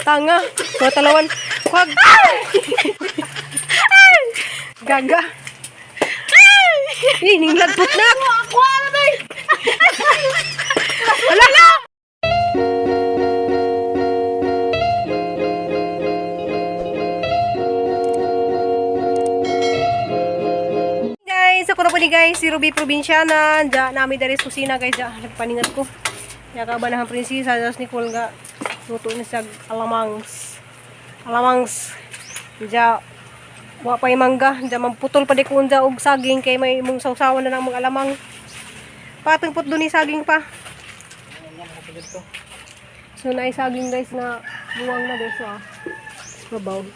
Tanga. Mga talawan. Wag. Gaga. Eh, ninglagpot na. Ako ano ba? Wala. Guys, ako na po ni guys, si Ruby Provinciana. Diyan namin dari sa kusina guys. Diyan, nagpaningat ko. Yakaba na ang prinsesa. Diyos Nicole nga. Luto ni sa alamangs. Alamangs. Diyan, wa pa yung mangga. Diyan, mamputol pa di ko unja og saging kay may imong sausawan na ng mga alamang. Patungpot doon ni saging pa. So, naay saging guys na buwang na guys. Ah. Babaw.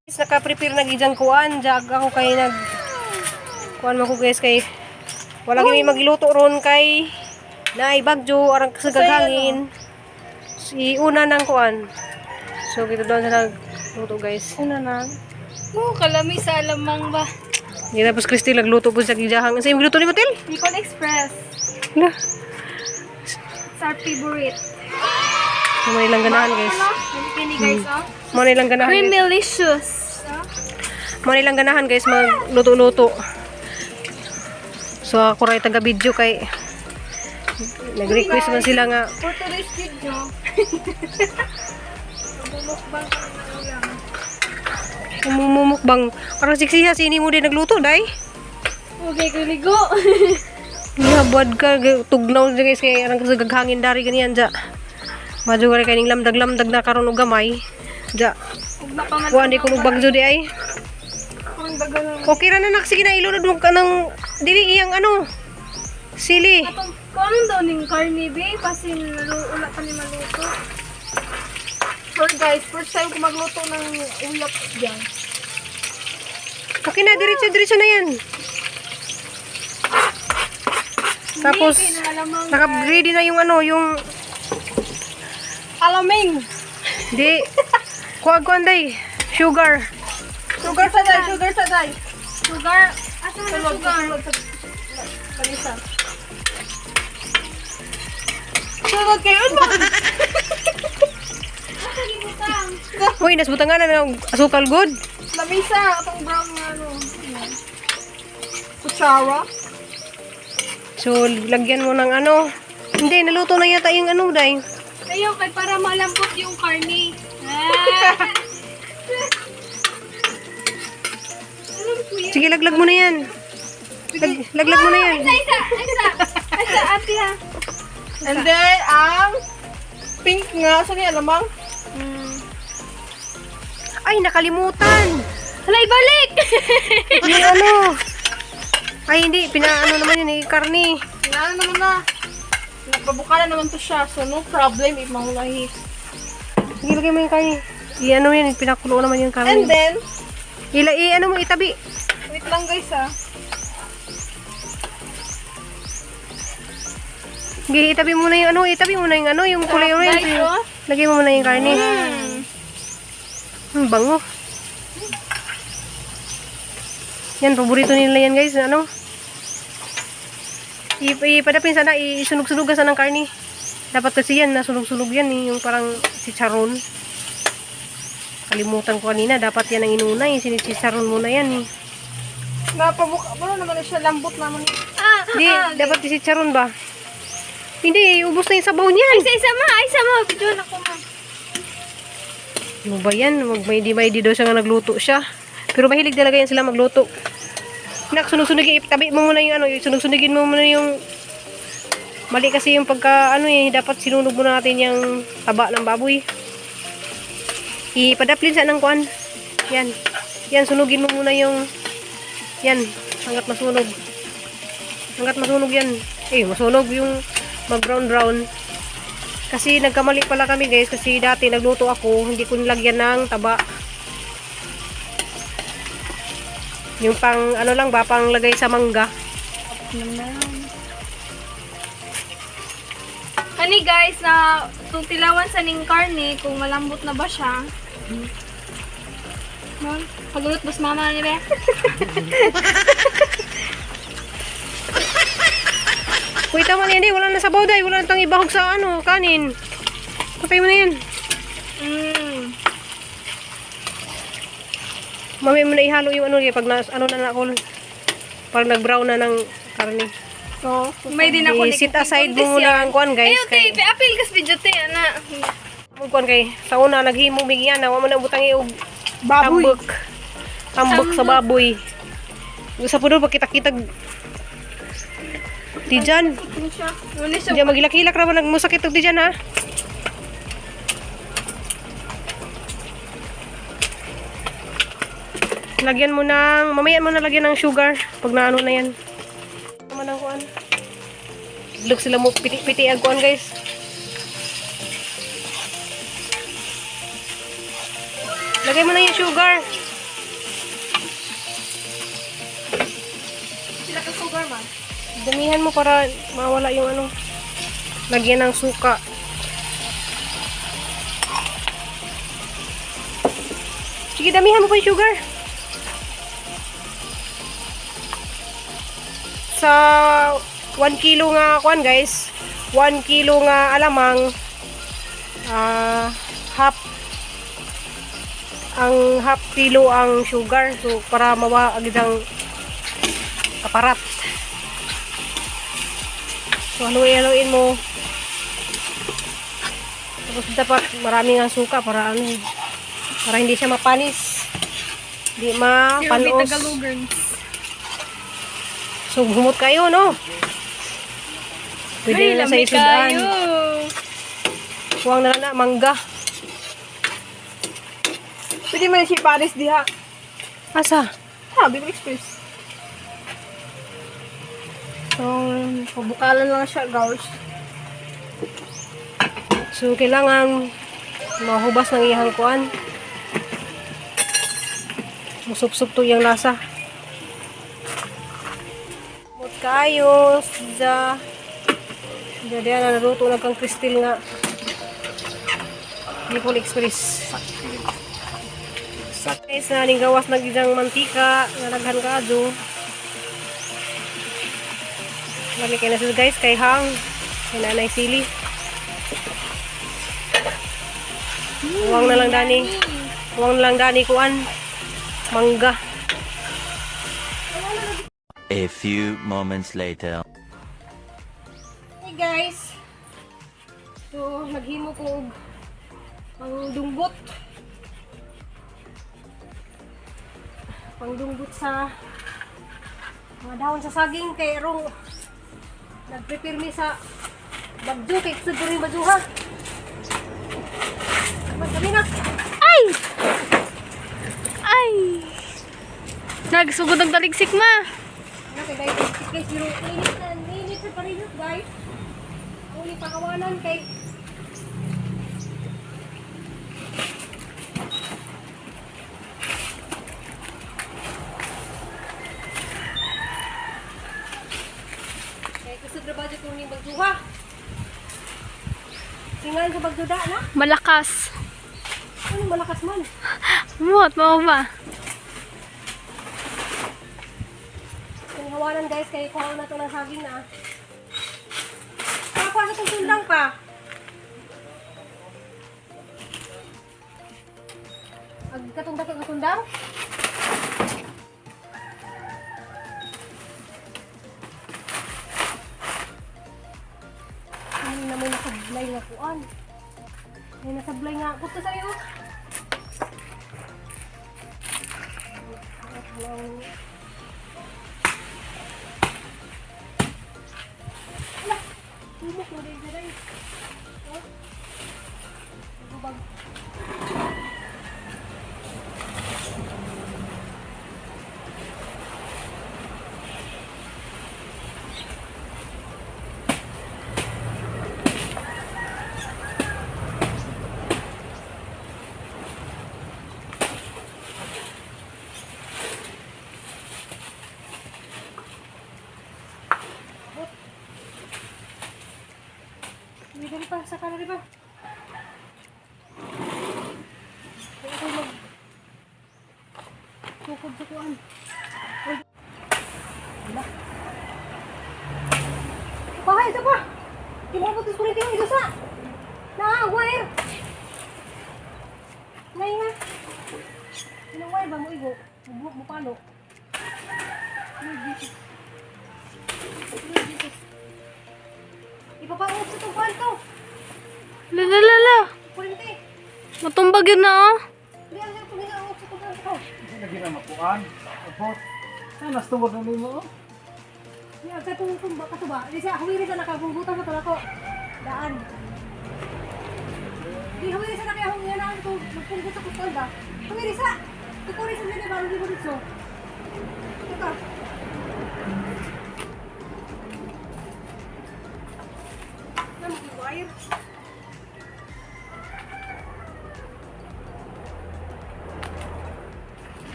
Guys, naka-prepare na gijang kuan. Jag ako kay nag kuan man ko guys kay wala gini magluto ron kay naay bagyo arang kasagaghangin. Si una ng kuan. So kita doon sa nagluto guys. Una na. Oh, kalami sa alamang ba? Hindi tapos Christy nagluto po sa gijahang. Sa imong luto ni Matil? Nicole Express. Na. It's our favorite. So, may ilang ganahan guys. Ano? Kini guys, oh. Mo na ilang ganahan. Guys. Creamylicious. Mo na ilang ganahan guys magluto-luto. So ako ray taga video kay nag-request man sila nga For today's video, mamumukbang kami ng ulam. mumumukbang. Parang siksiha sini mo din nagluto day. Okay, kuligo. Gihabad ka tugnaw siya guys kay arang kasagaghangin dari ganyan ja. Madyo kay ning lamdag-lamdag na karon og gamay. Ja. Ug na pa man. Kuan di ko magbagyo di ay. Parang daga na. Okay ra na nak sige na ilunod mo ka ng dili iyang ano sili. Atong kuan daw ning karne be kasi wala pa ni maluto. Sure guys, first time ko magluto ng uyap dyan. Okay na, diretso, diretso na yan. Tapos, Hindi, kay alamang. naka-ready na yung ano, yung, Alaming! di, kuwag kuwan day, sugar. Sugar sa day, sugar sa day. Sugar. Asa na Sulod, sugar? sulod sa palisa. Sulod kayo ba? Asa ni butang? Uy, nasbutangan na ng asukal good. Lamisa, itong brown na ano. Yan. Kutsara. So, lagyan mo ng ano. Hindi, naluto na yata yung ano, day. Ayaw kay para malambot yung karne. Ah. Alam ko yan. Sige, laglag mo na yan. Laglag mo na yan. Isa, isa, isa. Isa, ate ha. And then, ang pink nga. Saan yung alamang? Ay, nakalimutan. Hala, ibalik! Yung ano. Ay, hindi, pinaano naman yun eh, karne. Inaano naman na. Nagpabuka na naman to siya. So, no problem if maulahi. Sige, lagay mo yung karne. I-ano yan, pinakulo naman yung karne. And then, Ila, i-ano mo, itabi. wait lang guys ah. Sige, itabi mo na yung ano, itabi mo na yung ano, yung kulay orange. Guys, oh. Lagay mo muna yung karne. Bango. Yan, paborito nila yan guys. Ano? Ipadapin sana, isunog-sunog ka sana ng karne. Dapat kasi yan, nasunog-sunog yan eh, yung parang chicharon. Kalimutan ko kanina, dapat yan ang inuna eh. Sinichicharon muna yan eh. Napabuka. Wala naman na siya. Lambot naman. Ah, Hindi, dapat chicharon ba? Hindi, ubos na yung sabaw niyan. Isa, isa ma, isa ma. Video na ko ma. Ano ba yan? Mag may di may di daw siya nga nagluto siya. Pero mahilig talaga yan sila magluto. Nak, sunog-sunugin. Itabi mo muna yung ano, yung sunog-sunugin mo muna yung mali kasi yung pagka ano eh, dapat sinunog muna natin yung taba ng baboy. Ipadaplin sa ng kuan. Yan. Yan, sunugin mo muna yung yan, hanggat masunog. Hanggat masunog yan. Eh, masunog yung mag brown brown. Kasi nagkamali pala kami guys kasi dati nagluto ako, hindi ko nilagyan ng taba. Yung pang ano lang ba, pang lagay sa mangga. Kani guys, na itong tilawan sa ning karne, kung malambot na ba siya. Ma'am, pagulot bus mama ni be. Uy, tama na yan eh. Wala na sabaw day. Wala na tang ibahog sa ano, kanin. Patay mo na yan. Mamaya mo na ihalo yung ano, eh, pag na, ano na na ako. Parang nag-brown na ng karne. So, May din ako I-sit aside mo muna ang kuan, guys. Ayo, Kay, te, apil kas video te, ana. mo kuan kay sa una naghimo bigyan na wa man na butang og baboy. tambok. Tambok sa baboy. Sa puno pagkita-kita Tijan. Wala siya. Diyan magilak-hilak ra man nagmusakit og tijan ha. Lagyan mo ng mamaya mo na lagyan ng sugar pag naano na yan. Tama ng kuan. Look sila mo piti-piti ang kuan guys. Lagay mo na yung sugar. Sila ka sugar man. Damihan mo para mawala yung ano. Lagyan ng suka. Sige, damihan mo pa yung sugar. Sa 1 kilo nga kuan guys, 1 kilo nga alamang, half ang half kilo ang sugar, so para mawa agad ang kaparat. So, haluin-haluin mo. Tapos dapat marami nga suka para ano, para hindi siya mapanis. Hindi mapanos. Tagalogerns. So, humot kayo, no? Pwede Ay, na sa lami isudan. kayo. Kuwang na lang na, mangga. Pwede man siya Paris diha. Asa? Ha, Bicol Express. So, pabukalan lang siya, guys. So, kailangan mahubas ng iyang kuan. Musup-sup to iyang lasa. Mut kayo sa Jadi na naluto na kang kristal nga Bicol Express. Guys, na ning gawas nag isang mantika, nalaghan kaadto. Lami kay na sila guys, kay hang, kay nanay sili. Huwag na lang dani. Huwag na lang dani kuan. Mangga. A few moments later. Hey guys. So, naghimo ko og pangdunggot. Pangdunggot sa mga dahon sa saging kay rong nagprepare mi sa bagyo kay kusog ko rin bagyo ha. Naman kami na. Ay! Ay! Nagsugod ang taligsik ma. Okay guys, guys, pero init na, init sa parehas guys. Uli pakawanan kay Kay kusog na budget kung ning bagduha. Singan sa bagduda na? Malakas. Ano malakas man? Muot, mao ba? Kinihawanan guys, kay kuha na to ng saging na. Pakuha sa itong sundang pa. Ag katong dako nga sundang? Ano na may nasablay nga kuan. May nasablay nga. Kuto sa iyo. Tumok mo din dyan. Oh. Bag. Hindi dali pa, saka na di ba? Kaya ako mag... Tukod sa kuan. Uy. Wala. Pahay ito pa. Di mo putus kulit yung sa. Na, wire. Ngay nga. Sino wire ba mo igo? Bubuhok mo palo. Lord Jesus. Lord Jesus. Ipapaop sa itong kwanto. La la la la. Kurente. Matumbag yun na oh. Hindi, ang sarap tumingin sa itong kwanto. Hindi lagi na makuan. Abot. Ah, nas tungod na nimo. Oh. Hindi, ang katong tumba ka ba? Hindi siya, huwiri sa nakabunggutan sa tulako. Daan. Di huwiri sa nakayahong yan ang ito. Magpunggut sa kutol ba? Huwiri sa! Tukuri sa dito, bago di mo dito. Ito ka. Na, mag-wire.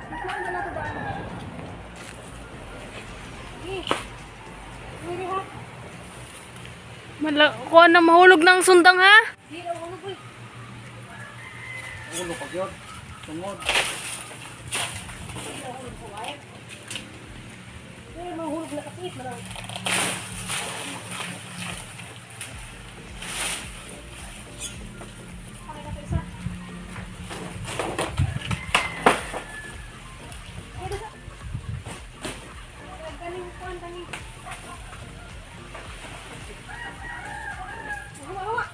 Nakuha na nato daan. Eh, huwiri ha. Mala, kuha na mahulog ng sundang ha. Di na hulog uy. Ulo pa gyud. Tungod. Eh, mahulog na kapit na lang. Pakita ko isa. Ay, isa. Galing kuan galing. Hawa, hawa.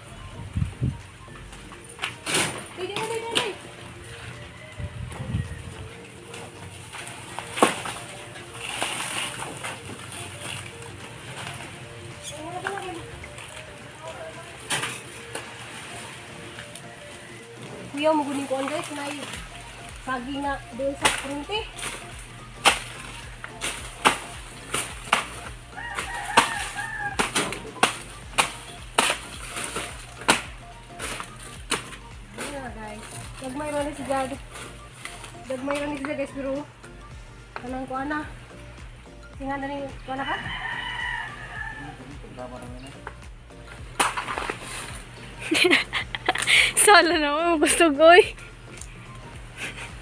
Dali, dali, dali, dali. Kuya, maguling ko guys, may saging na doon sa kurente. Ayan na guys. Gagmay ra ni si Jad. Gagmay ra ni siya guys, pero kanang kuan na. Singa na ni kuan na ka? Sala na ako, gusto oy.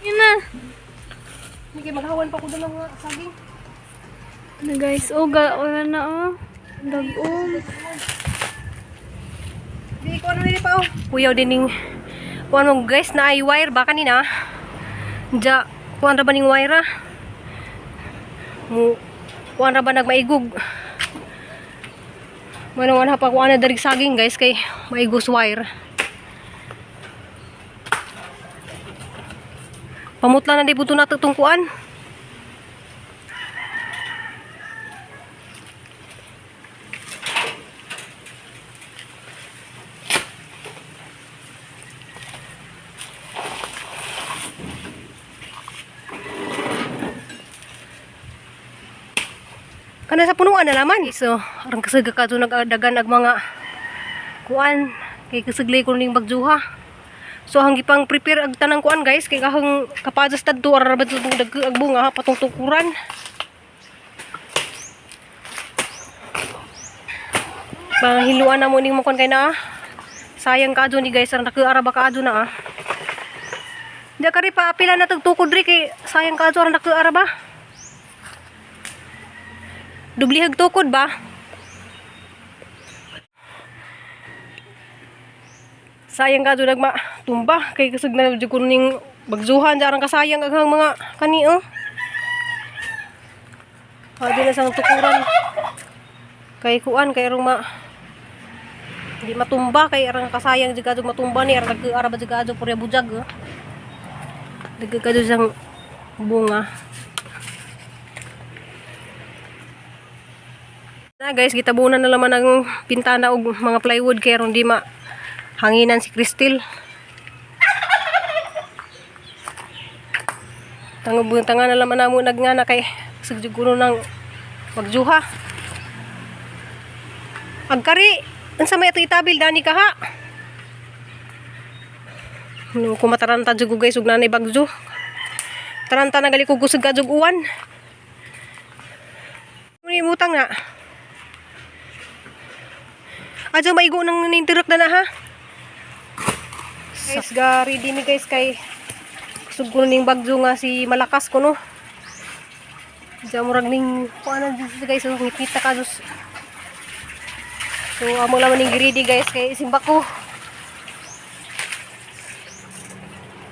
Yun na. Hindi kay maghawan pa ko doon ng mga saging. Ano guys, oh, ga, wala na oh. Dagom. Di ko ano nila pa oh. Kuyaw din ning kuan mo guys na ay wire ba kanina? Ja, kuan ra ba ning wire ah? Mu kuan ra ba nagmaigog? Mano wala pa kuan na darig saging guys kay maigos wire. Pamutla na di buto nato tong kuan. Kana sa punuan na naman. So, arang kasag ka to nagadagan ag mga kuan kay kasaglay ko ning bagjuha. So hanggi pang prepare ag tanang kuan guys kay kahang kapajas tadto ara ba tong dag ag bunga ha, patong tukuran. Pangahiluan na mo ning mo kay na. Ah. Sayang ka ni guys arang nakuara ba ka na ah. Di kari pa pila na tagtukod ri kay sayang ka arang nakuara ba. Dublihag tukod ba? Sayang ka doon nagma tumba kay kasag na jud ko ning bagzuhan jarang kasayang aghang mga kani oh. Adi na sang tukuran. Kay kuan kay rong ma di matumba kay arang kasayang jud kadto matumba ni arang nag-ara ba jud kadto purya bujag oh. Dagag kadto sang bunga. Na guys, gitabunan na laman ang pintana og mga plywood kay aron di ma hanginan si Cristel. Tangubang tanga na laman namo nagngana kay sagjuguno ng magjuha. Agkari, unsa may ato itabil dani ka ha? No, kumataranta jud ko guys ug nanay bagjo. Taranta na gali ko gusog ka jug uwan. Muni mutang na. Adyo maigo nang nintirok na na ha. Guys, ga ready mi guys kay Kusog ko ning bagyo nga si malakas ko no. Diyan murag ning kuan na dito guys, so ngipita ka dus. So amo laman ning giridi guys kay simba ko.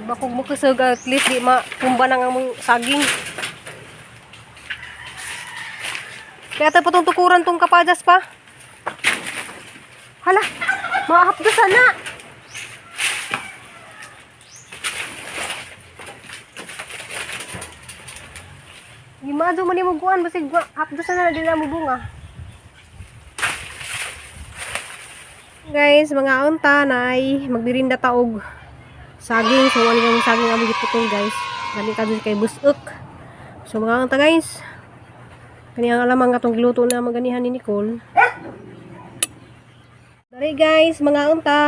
Bakog mo kusog at least di matumba na nga mong saging. Kaya tayo patong tukuran tong kapajas pa. Hala, maahapdo sana. Gimado man nimo guan basig hapdo sana na dila mo bunga. Guys, mga unta nay magbirinda taog saging. So wala kang saging among giputol guys. Gani ka dun kay busok. So mga unta guys. Kani ang alamang atong giluto na maganihan ni Nicole. Dali guys, mga unta.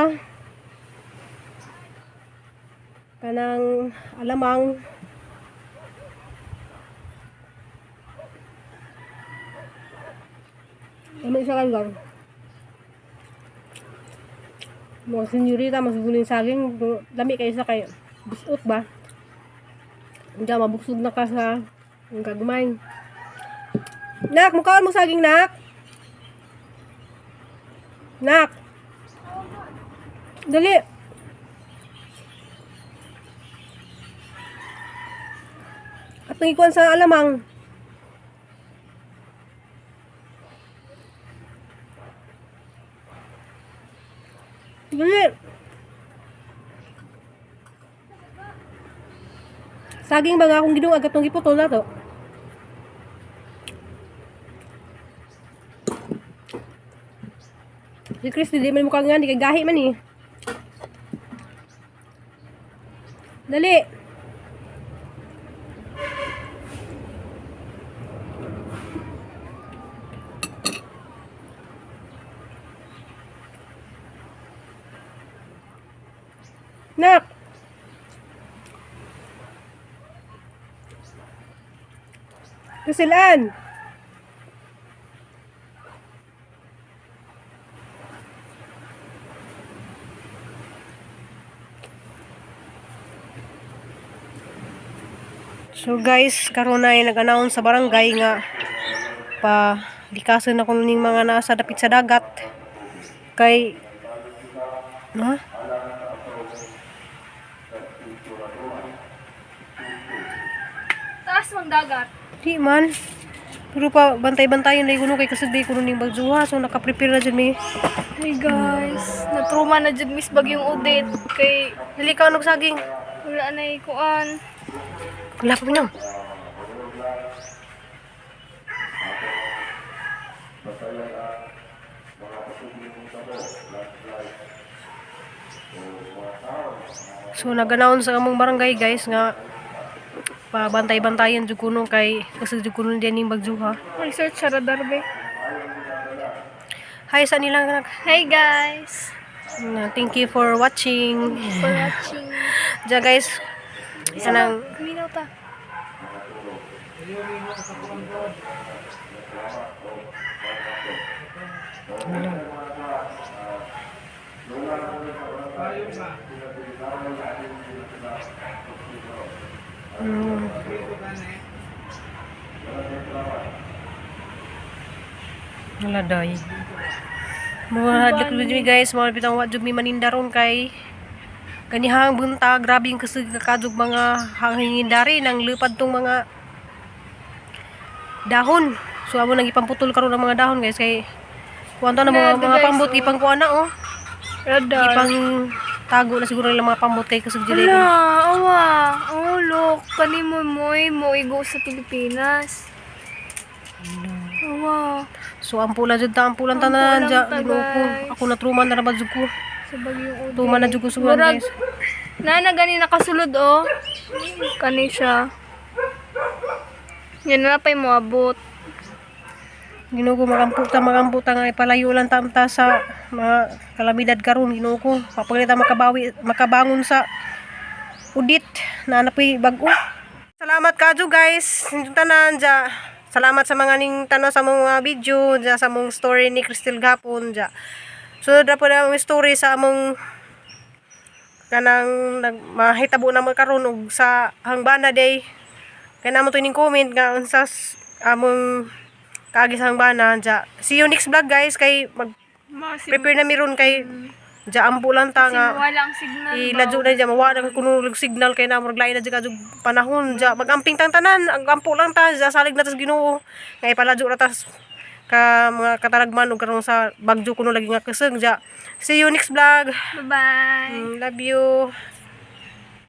Kanang alamang. Ano isa ka lugar? Mga senyorita, mas guling saging. Lami kayo sa kayo. Busot ba? Hindi, mabuksog na ka sa ang gagmay. Nak, mukhaan mo saging, nak. Nak. Dali. At nangikuan sa alamang. Dali. Saging ba nga akong ginung agad tong giputol na to? Si Chris, di man mukha nga, di kay gahi man eh. Dali. Nak. Kasilan. So guys, karon ay nag-announce sa barangay nga pa likasan na kuno ning mga nasa dapit sa dagat kay ha? Taas mang dagat. Di man. Pero pa bantay-bantayan na kuno kay kasud kuno ning bagzuha so naka-prepare na jud mi. Hey guys, natruma na jud miss bagyong Odette kay Dili ka og saging. wala na ikuan. Wala pa minom. So nag-announce ang among barangay guys nga pabantay-bantayan jud kuno kay kasi jud kuno diyan ning bagzuha. Research sa radar be. Hi sa nila anak. Hey guys, Thank you for watching. for watching. Diyan guys, kanang Minaw ta. Wala day. Mga hadlok jud mi guys, mga bitang wa jud mi manindaron kay kanihang buntag, grabe yung kusog kakadog mga hangin dari nang lupad tong mga dahon. So amo nang ipamputol karon ang mga dahon guys kay kuan ta na mga, Nado, mga guys, pambot oh. ipang kuan na oh. Radar. Ipang tago na siguro nila mga pambot kay kusog jud. Ala, awa. Oh, look. Kani mo moy mo igo sa Pilipinas. Awa. So ampulan jud ta, ampulan tanan Ampulan ja ta, Ginoo ko. guys. Ako na truman na ra ba jud ko. Sa bagyong Odette. Truman na jud ko suwan Murag- guys. Nana gani nakasulod oh. Kani siya. Yan na pa'y moabot. Ginoo ko makamputa makamputa nga ipalayo lang tamta sa mga kalamidad karon Ginoo ko. Papaglit ta makabawi makabangon sa udit na napoy bag-o. Salamat kadyo guys. Inyong tanan ja. Salamat sa mga ning tanaw sa mong mga video ja sa mong story ni Crystal gapon ja. Sunod na po na among story sa among Kanang nag mahitabo na mo karon og sa Hangbana Day. Kay namo to ining comment nga unsa among kaagi sa Hangbana ja. See you next vlog, guys, kay mag prepare na mi ron kay ja ampo lang ta nga Wala ang signal. Iladyo na dyan, mawa na kuno og signal kay na murag lain na dyan kadyo panahon dyan. Magamping tang tanan, ang ampo lang ta, dyan salig na tas Ginoo. Nga ipaladyo ra tas ka mga katalagman og karon sa bagyo kuno lagi nga kusog dyan. See you next vlog. Bye-bye. Love you.